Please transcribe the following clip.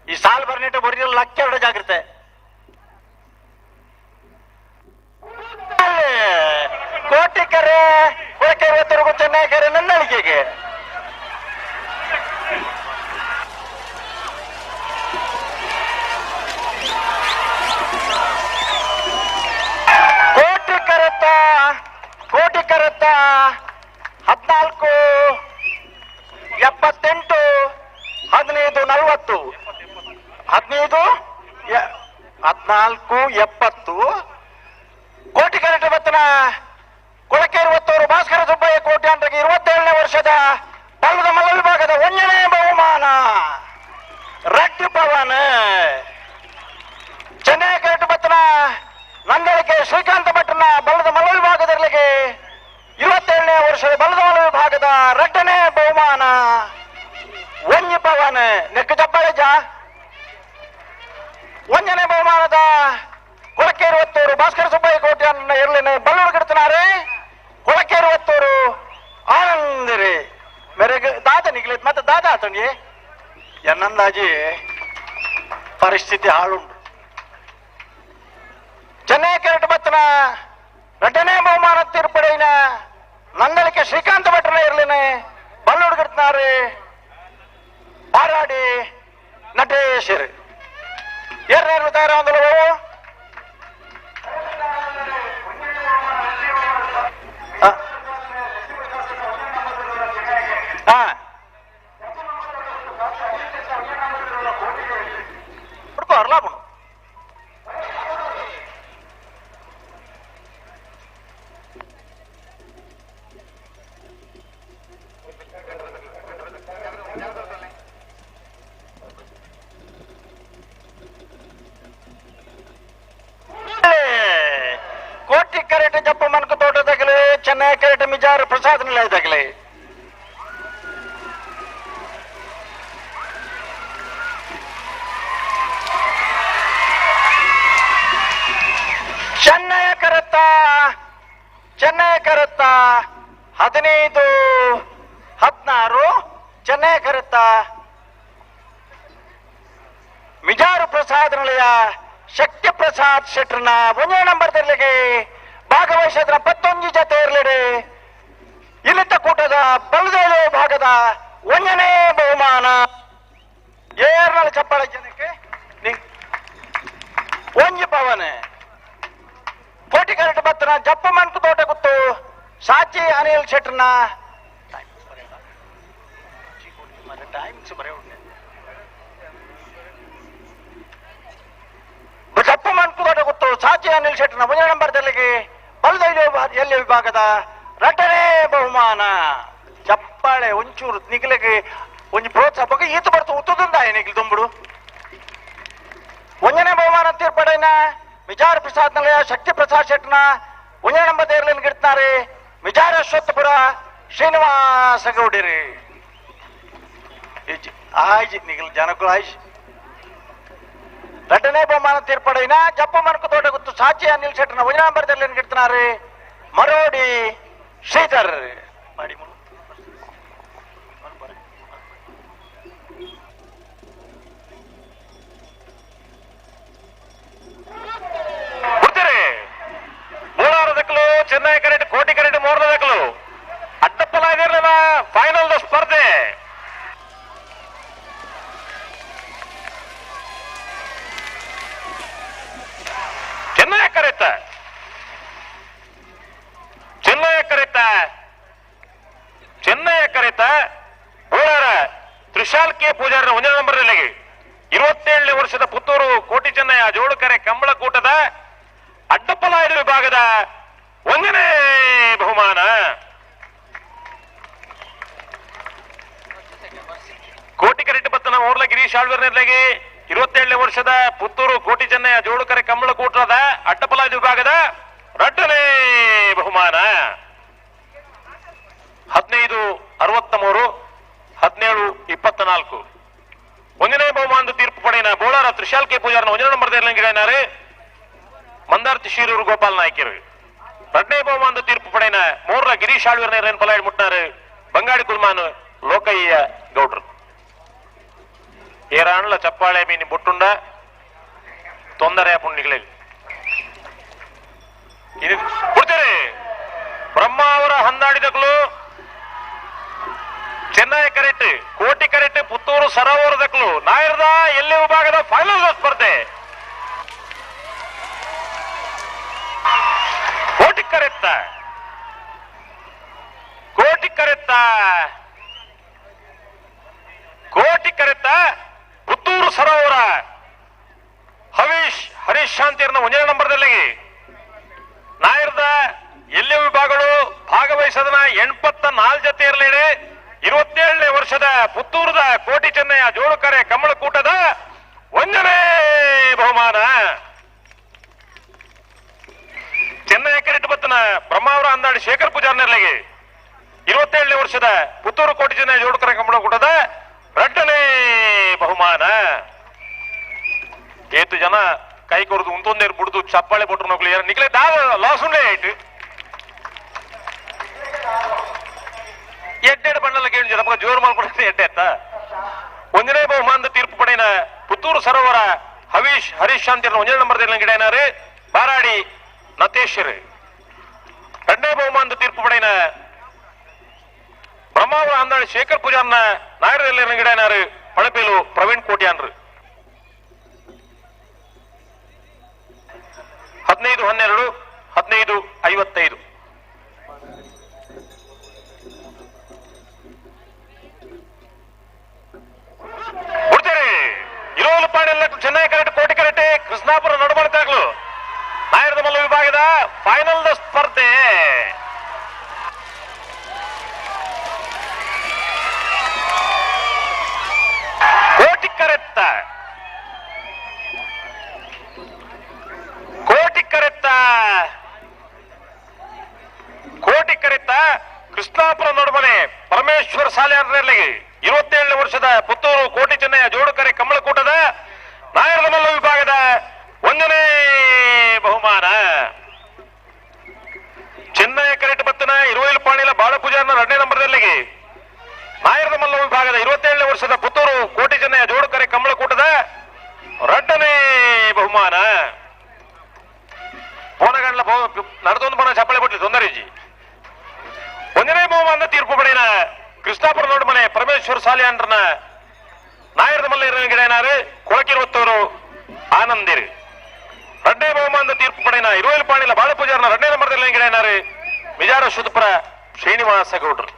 ಈ ಸಾಲ್ ಬರ್ನಿಟ್ಟು ಒರಿಜಿನಲ್ ಲಕ್ಕ ಜಾಗ್ರತೆ. ಕೋಟಿ ಕರೆ ಕೊಳಕೆ ಇವತ್ತರೆಗೂ ಚೆನ್ನೈ ಕರೆ ನನ್ನಳಿಕೆಗೆ. ಕೋಟಿ ಕರೆತ, ಕೋಟಿ ಕರೆತ 14 78, 15 40, 15 14 70. ಕೋಟಿ ಕರೆಟ ಬತ್ತನ ಕೊಳಕೇರು ಒತ್ತೂರು ಭಾಸ್ಕರ ಸುಬ್ಬಯ್ಯ ಕೋಟಿ ಅಂಟಗೆ 27ನೇ ವರ್ಷದ ಬಲ್ಲದ ಮಲ್ಲ ವಿಭಾಗದ ಒಂದನೇ ಬಹುಮಾನ ರಡ್ಡು ಪವನ್. ಚೆನ್ನೈ ಕರೆಟ ಬತ್ತನ ನಂದಳಿಕೆ ಶ್ರೀಕಾಂತ ಭಟ್ಟನ ಬಲ್ಲದ ಮಲ್ಲ ವಿಭಾಗದಲ್ಲಿಗೆ 27ನೇ ವರ್ಷದ ಬಲ್ಲದ ಮಲ್ಲ ವಿಭಾಗದ ರಡ್ಡನೇ ಬಹುಮಾನ ಒಂಜಿ ಪವನ್. ನೆಕ್ಕ ಚಪ್ಪಾಳೆ ಜಾ. ಒಂದನೇ ಬಹುಮಾನದ ಕೊಳಕೇರು ಒತ್ತೂರು ಭಾಸ್ಕರ ಸುಬ್ಬಯ್ಯ ಕೋಟಿ ಇರ್ಲಿನ ಬಲ್ಲೂರು ಗಿಡ್ತನಾರೆ ಕೊಳಕೇರು ಒತ್ತೂರು ಆನಂದರಿ ಮೇರೆಗೆ ದಾದ ನಿಗ್ಲಿತ್ ಮತ್ತೆ ದಾದ ಆತಂಗೆ ಎನ್ನಂದಾಜಿ ಪರಿಸ್ಥಿತಿ ಹಾಳುಂಟು. ಚೆನ್ನೈ ಕೆರಟ ಬತ್ತನ ಎರಡನೇ ಬಹುಮಾನ ತೀರ್ಪಡೆಯಿನ ನಂದಳಿಕೆ ಶ್ರೀಕಾಂತ ಭಟ್ರನ ಇರ್ಲಿನ ಬಲ್ಲೂರು ಗಿಡ್ತನಾರೆ ಪಾರಾಡಿ ನಟೇಶರು. ಏರ್ನೇರು ತಯಾರಾವಂದಲು ಬಾಬು. ಆ. ಹುಡ್ಕೋ ಅರ್ಲಾಪುಣು. ಕೋಟಿ ಕರೆಟ್ ಜಪ್ಪ ಮನ್ಕ ತೋಟ ತಗಲಿ, ಚೆನ್ನೈ ಕರೆಟ್ ಮಿಜಾರ್ ಪ್ರಸಾದ್ ನಿಲಯ ತಗಲಿ. ಚೆನ್ನೈ ಕರತ್ತ, ಚೆನ್ನೈ ಕರತ್ತ 15 16. ಚೆನ್ನೈ ಕರತ್ತ ಮಿಜಾರು ಪ್ರಸಾದ್ ನಿಲಯ ಶಕ್ತಿ ಪ್ರಸಾದ್ ಶೆಟ್ರನ ಒಂದೇ ನಂಬರ್ ತೆರಲಿಗೆ ಭಾಗವಹಿಸಿದ್ರ ಪತ್ತೊಂದು ಜೊತೆ ಇರಲಿಡಿ ಇಲ್ಲಿದ್ದ ಕೂಟದ ಬಲದೇಳು ಭಾಗದ ಒಂದನೇ ಬಹುಮಾನ. ಏರ್ನಲ್ ಚಪ್ಪಾಳೆ ಜನಕ್ಕೆ. ಒಂಜಿ ಪವನ್. ಕೋಟಿ ಕರೆಟ್ ಬತ್ತನ ಜಪ್ಪ ಮನ್ಕು ತೋಟ ಗುತ್ತು ಸಾಚಿ ಅನಿಲ್ ಶೆಟ್ರನ. ಟೈಮ್ಸ್ ಬರೆಯ. ಜಪ್ಪ ಮನ್ಕು ತೋಟ ಗುತ್ತು ಸಾಚಿ ಅನಿಲ್ ಶೆಟ್ರನ ಒಂದನೇ ನಂಬರ್ ತೆರಲಿಗೆ ಬಲದೈಲು ಎಲ್ಲಿ ವಿಭಾಗದ ರಟ್ಟನೇ ಬಹುಮಾನ. ಚಪ್ಪಾಳೆ ಒಂಚೂರು ನಿಗ್ಲಿಗೆ ಒಂಜಿ ಪ್ರೋತ್ಸಾಹ ಬಗ್ಗೆ ಈತ ಬರ್ತು ಉತ್ತದಿಂದ ನಿಗ್ಲಿ ದುಂಬುಡು. ಒಂದನೇ ಬಹುಮಾನ ತೀರ್ಪಡೆನ ಮಿಜಾರ್ ಪ್ರಸಾದ್ ನಿಲಯ ಶಕ್ತಿ ಪ್ರಸಾದ್ ಶೆಟ್ನ ಒಂದನೇ ನಂಬರ್ ತೇರ್ಲಿನ ಗಿಡ್ತಾರೆ ಮಿಜಾರ್ ಅಶ್ವತ್ಥಪುರ ಶ್ರೀನಿವಾಸ ಗೌಡಿರಿ. ಆಯ್ಜಿ ನಿಗಲ್ ಜನಕುಲು ಆಯ್ಜಿ. రెండనే బహుమానం తీర్పడైన జప్ప మనకు తోట గుర్తు సాచి అనిల్ శెట్టిన ಒಂದನೇ ನಂಬರ್ ತೆರಲಿನ ಗಿಡ್తున్నారు మరోడి శ్రీధర్. ಬಿಡ್ತೀರಿ. ಮೂರಾರು ದಕ್ಕಲು ಚೆನ್ನೈ ಕರೆಟ್, ಕೋಟಿ ಕರೆಟ್ ಮೂರನೇ ದಕ್ಕಲು. ಅಡ್ಡಪ್ಪಲಾಗಿರ್ಲಿಲ್ಲ ಫೈನಲ್ ಸ್ಪರ್ಧೆ. ಚೆನ್ನೈ ಕರೆತ, ಚೆನ್ನೈ ಕರೆತ, ಚೆನ್ನೈ ಕರೆತ ಬೋಳಾರ ತ್ರಿಶಾಲ್ ಕೆ ಪೂಜಾರನ ಒಂದನೇ ನಂಬರ್ ನಿಲೆಗೆ 27ನೇ ವರ್ಷದ ಪುತ್ತೂರು ಕೋಟಿ ಚೆನ್ನಯ್ಯ ಜೋಡುಕರೆ ಕಂಬಳಕೂಟದ ಅಡ್ಡಪ್ಪಲಾಯದು ವಿಭಾಗದ ಒಂದನೇ ಬಹುಮಾನ. ಕೋಟಿ ಕರೆಟ್ ಬತ್ತನ ಓರ್ಲ ಗಿರೀಶ್ ಆಳ್ವರ್ ನೆಲೆಗೆ 27ನೇ ವರ್ಷದ ಪುತ್ತೂರು ಕೋಟಿ ಚೆನ್ನಯ್ಯ ಜೋಡುಕರೆ ಕಂಬಳಕೂಟದ ಅಡ್ಡಪಲಾಜು ವಿಭಾಗದ ಎರಡನೇ ಬಹುಮಾನ. 15 63, 17 24. ಒಂದನೇ ಬಹುಮಾನದ ತೀರ್ಪು ಪಡೆಯನ ಬೋಳಾರ ತ್ರಿಶಾಲ್ ಕೆ ಪೂಜಾರನ ಒಂದನೇ ನಂಬರ್ ದೇರ್ಲಂಗಿರಾಯನಾರೆ ಮಂದಾರ್ತಿ ಶೀರೂರು ಗೋಪಾಲ್ ನಾಯ್ಕರು. ಎರಡನೇ ಬಹುಮಾನದ ತೀರ್ಪು ಪಡೆಯನ ಮೂರರ ಗಿರೀಶ್ ಆಳ್ವೀರ್ನ ಪಲಾಯ್ ಮುಟ್ಟಾರು ಬಂಗಾಡಿ ಕುಲ್ಮಾನ್ ಲೋಕಯ್ಯ ಗೌಡ್ರು. ಏರಾಣ್ಲ ಚಪ್ಪಾಳೆ ಮೀನಿ ಬೊಟ್ಟುಂಡ ತೊಂದರೆ ಪುಣ್ಣಿಗಳಿಗೆ ಇದು ಬಿಡ್ತೀರಿ. ಬ್ರಹ್ಮಾವರ ಹಂದಾಡಿದಕ್ಲು ಚೆನ್ನೈ ಕರೆಕ್ಟ್, ಕೋಟಿ ಕರೆಕ್ಟ್, ಪುತ್ತೂರು ಸರೋವರದಕ್ಲು ನಾಯರ್ದ ಎಲ್ಲಿ ವಿಭಾಗದ ಫೈನಲ್ ಸ್ಪರ್ಧೆ. ಕೋಟಿ ಕರೆತ್ತ, ಕೋಟಿ ಕರೆತ್ತ, ಕೋಟಿ ಕರೆತ್ತ ಪುತ್ತೂರು ಸರೋವರ ಹವೀಶ್ ಹರೀಶ್ ಶಾಂತಿಯರ್ನ ಒಂದನೇ ನಂಬರ್ದಲ್ಲಿ ನಾಯರ್ದ ಎಲ್ಲಿ ವಿಭಾಗಗಳು ಭಾಗವಹಿಸದನ 84 ಜೊತೆ ಇರಲಿದೆ. 27ನೇ ವರ್ಷದ ಪುತ್ತೂರದ ಕೋಟಿ ಚೆನ್ನಯ್ಯ ಜೋಡುಕರೆ ಕಮಲಕೂಟದ ಒಂದನೇ ಬಹುಮಾನ. ಚೆನ್ನೈ ಕರೆಟ್ ಬತ್ತನ ಬ್ರಹ್ಮಾವರ ಅಂದಾಡಿ ಶೇಖರ್ ಪೂಜಾರ್ನೆರ್ಲಿಗೆ 27ನೇ ವರ್ಷದ ಪುತ್ತೂರು ಕೋಟಿ ಚೆನ್ನಯ್ಯ ಜೋಡುಕರೆ ಕಮಲಕೂಟದ ಎರಡನೇ ಬಹುಮಾನ. ಏತು ಜನ ಕೈ ಕೊರದು ಉಂತೊಂದೇರು ಬುಡ್ದು ಚಪ್ಪಾಳೆ ಕೊಟ್ಟರು ನೋಕ್ಲಿ ನಿಕ್ಲೆ ದಾದ ಲಾಸ್ ಉಂಡೆ ಆಯ್ತು. ಎಡ್ಡೆಡ್ ಬಣ್ಣಲ ಕೇಳಿ ನಮಗ ಜೋರು ಮಾಡ್ಕೊಡ್ತೀನಿ ಎಡ್ಡೆ ಎತ್ತ. ಒಂದನೇ ಬಹುಮಾನದ ತೀರ್ಪು ಪಡೆಯನ ಪುತ್ತೂರು ಸರೋವರ ಹವೀಶ್ ಹರೀಶ್ ಶಾಂತಿಯರ್ನ ಒಂದನೇ ನಂಬರ್ ಗಿಡನಾರು ಬಾರಾಡಿ ನತೇಶ್ವರ್. ಎರಡನೇ ಬಹುಮಾನದ ತೀರ್ಪು ಪಡೆಯನ ಬ್ರಹ್ಮಾವರ ಅಂದಾಳಿ ಶೇಖರ್ ಪೂಜಾರ್ನ ನಾಯರದಲ್ಲಿ ಗಿಡನಾರು ಪಳಪೇಲು ಪ್ರವೀಣ್ ಕೋಟ್ಯಾನ್ರು. 15 12 15 55. ಬಿಡ್ತೀರಿ. ಇರೋಲು ಪಾಡೆಲ್ಲ ಚೆನ್ನೈ ಕರೆಕ್ಟ್, ಕೋಟಿ ಕರೆಕ್ಟ್, ಕೃಷ್ಣಾಪುರ ನಡುಬಡ್ತಾಗ್ಲು ನಾಯರದ ಮಲ್ಲ ವಿಭಾಗದ ಫೈನಲ್ ಸ್ಪರ್ಧೆ. ಕೋಟಿ ಕರೆತ್ತ, ಕೋಟಿ ಕರೆತ್ತ, ಕೋಟಿ ಕರೆತ್ತ ಕೃಷ್ಣಾಪುರ ನಡುಮನೆ ಪರಮೇಶ್ವರ ಸಾಲೆ 27ನೇ ವರ್ಷದ ಪುತ್ತೂರು ಕೋಟಿ ಚೆನ್ನಯ್ಯ ಜೋಡುಕರೆ ಕಮಲಕೂಟದ ನಾಯರದಮಲ್ಲ ವಿಭಾಗದ ಒಂದನೇ ಬಹುಮಾನ. ಚೆನ್ನೈ ಕರೆಟ್ ಬತ್ತನ ಇರುವೈಲು ಪಾಣಿಲ ಬಾಳಪೂಜಾರ್ನ ಎರಡನೇ ನಂಬರ್ದಲ್ಲಿಗೆ ನಾಯರದಮಲ್ಲ ವಿಭಾಗದ 27ನೇ ವರ್ಷದ ಪುತ್ತೂರು ಕೋಟಿ ಚೆನ್ನಯ್ಯ ಜೋಡುಕರೆ ಕಮಲಕೂಟದ ಎರಡನೇ ಬಹುಮಾನ. ಪೋನಗಂಡ್ಲ ನಡೆದೊಂದು ಪೋನ ಚಪ್ಪಳೆ ಕೊಟ್ಲಿ ತೊಂದರೆ. ಒಂದನೇ ಬಹುಮಾನದ ತೀರ್ಪು ಪಡೆಯನ ಕೃಷ್ಣಾಪುರ ನೋಡು ಮನೆ ಪರಮೇಶ್ವರ ಸಾಲಿಯಾನ್ರನ ನಾಯರದ ಮಲ್ಲ ಗಿಡನಾರು ಕೊಳಕಿರುವತ್ತವರು ಆನಂದಿರು. ಎರಡನೇ ಬಹುಮಾನದ ತೀರ್ಪು ಪಡೆಯನ ಇರುವೈಲು ಪಾಣಿಲ ಬಾಳಪೂಜಾರ್ನ ಎರಡನೇ ನಂಬರ್ದಲ್ಲಿ ಗಿಡನಾರು ಮಿಜಾರ ಶುದ್ಧಪುರ ಶ್ರೀನಿವಾಸ ಗೌಡ್ರು.